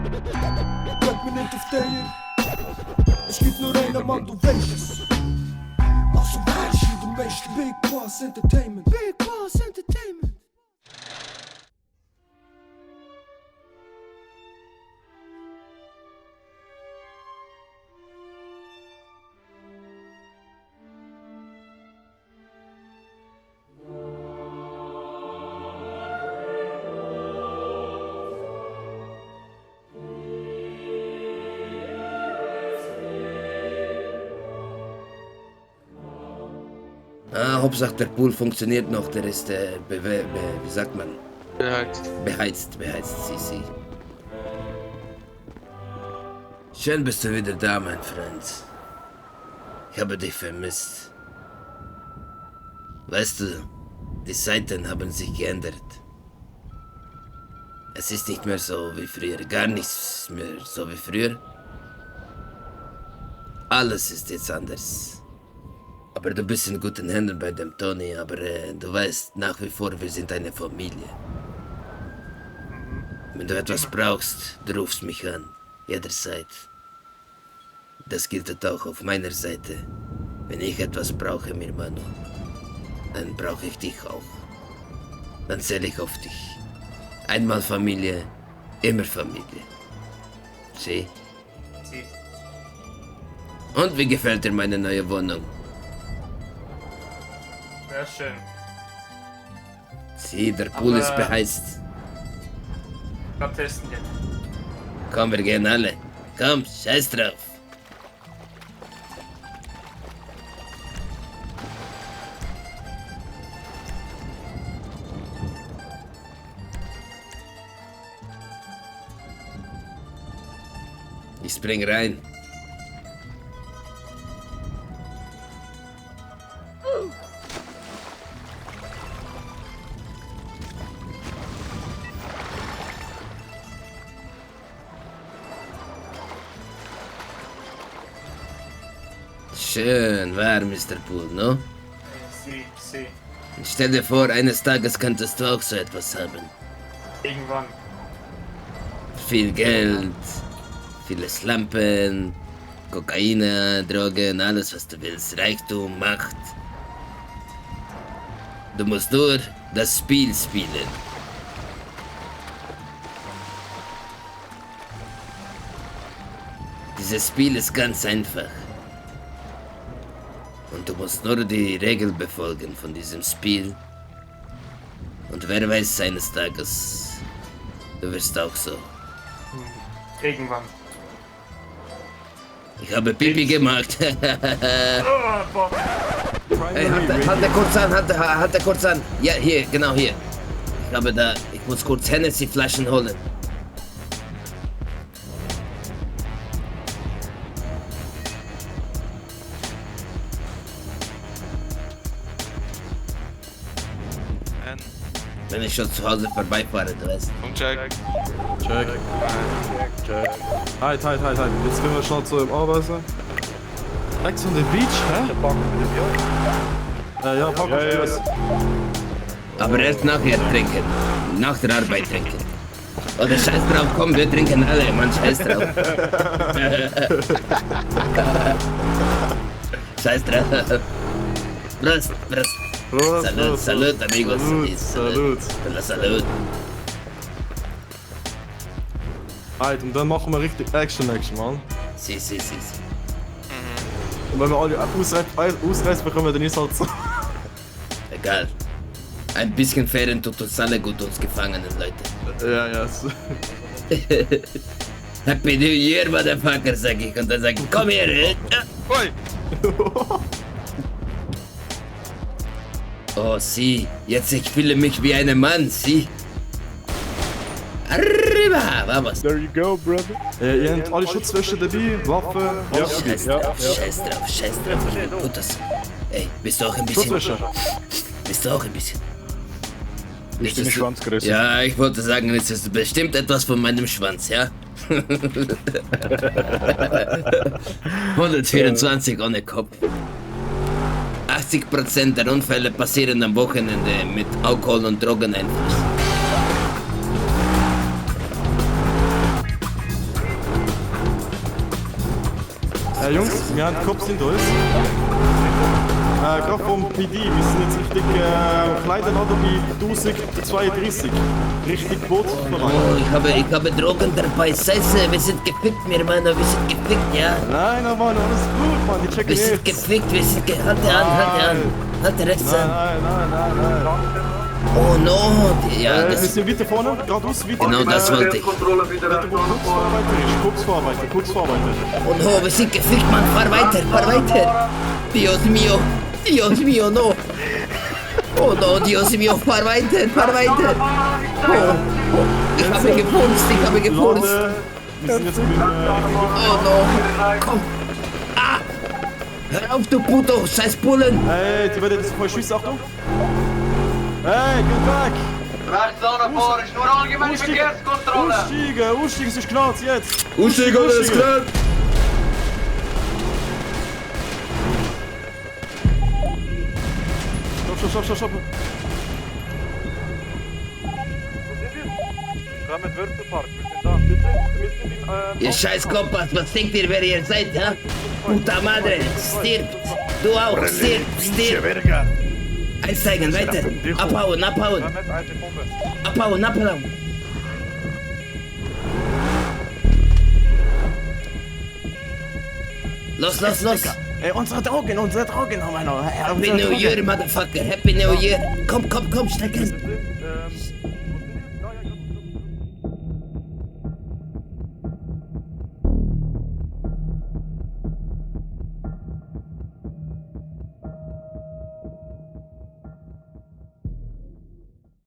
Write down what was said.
Bleib mir nicht auf der. Es gibt nur einen Mann, du weißt es. Also weißt du, du weißt Big Boss Entertainment. Big Boss Entertainment. Hauptsache der Pool funktioniert noch, der ist, wie sagt man? Beheizt. Beheizt, sie. Schön bist du wieder da, mein Freund. Ich habe dich vermisst. Weißt du, die Zeiten haben sich geändert. Es ist nicht mehr so wie früher, gar nichts mehr so wie früher. Alles ist jetzt anders. Aber du bist in guten Händen bei dem Tony, aber du weißt, nach wie vor, wir sind eine Familie. Wenn du etwas brauchst, du rufst mich an, jederzeit. Das gilt auch auf meiner Seite. Wenn ich etwas brauche, mi hermano, dann brauche ich dich auch. Dann zähle ich auf dich. Einmal Familie, immer Familie. Sieh? Und wie gefällt dir meine neue Wohnung? Sehr schön. Sieh, der Pool ist beheizt. Wir testen jetzt. Komm, wir gehen alle. Komm, scheiß drauf. Ich spring rein. Schön warm ist der Pool, no? Sie. Stell dir vor, eines Tages könntest du auch so etwas haben. Irgendwann. Viel Geld, vieles Lampen, Kokain, Drogen, alles was du willst, Reichtum, Macht. Du musst nur das Spiel spielen. Dieses Spiel ist ganz einfach. Und du musst nur die Regeln befolgen von diesem Spiel. Und wer weiß, eines Tages, du wirst auch so. Irgendwann. Ich habe Pipi gemacht. Oh, boah. Hey, halt er kurz an. Ja, hier, genau hier. Ich muss kurz Hennessy-Flaschen holen. Wenn ich schon zu Hause vorbeifahre, du weißt. Check. Halt. Jetzt gehen wir schon zu dem Arbeiter. Rechts von der Beach, hä? Ja, packen wir das. Aber erst nachher trinken. Nach der Arbeit trinken. Oder scheiß drauf, komm, wir trinken alle, Mann, scheiß drauf. Scheiß drauf. Prost. Salud, amigos. Salud. Halt, und dann machen wir richtig Action, Mann. Si. Und wenn wir alle ausreißen, bekommen wir den nicht halt so. Egal. Ein bisschen Ferien tut uns alle gut, uns Gefangenen, Leute. Ja. Happy New Year, Motherfucker, sag ich. Und dann sag ich, komm her. Oi! Oh, sieh, jetzt ich fühle mich wie ein Mann, sieh. Arriba, vamos. There you go, brother. Ihr habt alle Schutzwäsche dabei, Waffen, alles. Scheiß drauf. Putas. Ey, bist du auch ein bisschen? Schutzwäsche. Bist du auch ein bisschen? Ist deine Schwanzgröße? Ja, ich wollte sagen, jetzt ist bestimmt etwas von meinem Schwanz, ja? 124 ohne Kopf. 80% der Unfälle passieren am Wochenende mit Alkohol- und Drogeneinfluss. Jungs, wir haben Cops hinter uns. Gerade vom PD, wir sind jetzt richtig kleiner oder wie 1032. Richtig Bootsverein. Oh, ich habe Drogen dabei. Scheiße, wir sind gefickt, mir Mann, wir sind gefickt, ja. Nein, Mann, alles gut, Mann, die checken Wir sind jetzt. gefickt, wir sind halte an. Halte rechts an. Nein. Oh no, ja, Wir das, sind weiter vorne, geradeaus, weiter. genau das wollte ich. Kurz Vorarbeiter. Und oh, wir sind gefickt, Mann, fahr weiter. Dios mio, no. Oh no, Dios mio, fahr weiter. Oh, ich habe gefurzt. Leute, wir sind jetzt mit dem... Oh no, komm. Ah, hör auf, du Puto, scheiß Bullen. Hey, die werden jetzt voll schießen, Achtung. Hey, geht weg. Rechts vorne, ist nur allgemeine Verkehrskontrolle. Aussteigen, es ist klar, jetzt. Aussteigen, alles klar. Stopp. Mit Würfelpark, wir sind da. Wir sind im Ihr scheiß Kompass, was denkt ihr, wer ihr seid, ha? Puta madre, stirbt. Du auch, stirb. Einsteigen, weiter. Abhauen. Met eine Sekunde. Abhauen. Los. Ey, unsere Drogen haben wir noch. Happy New Year, Motherfucker. Happy New Year. Komm, steig ein.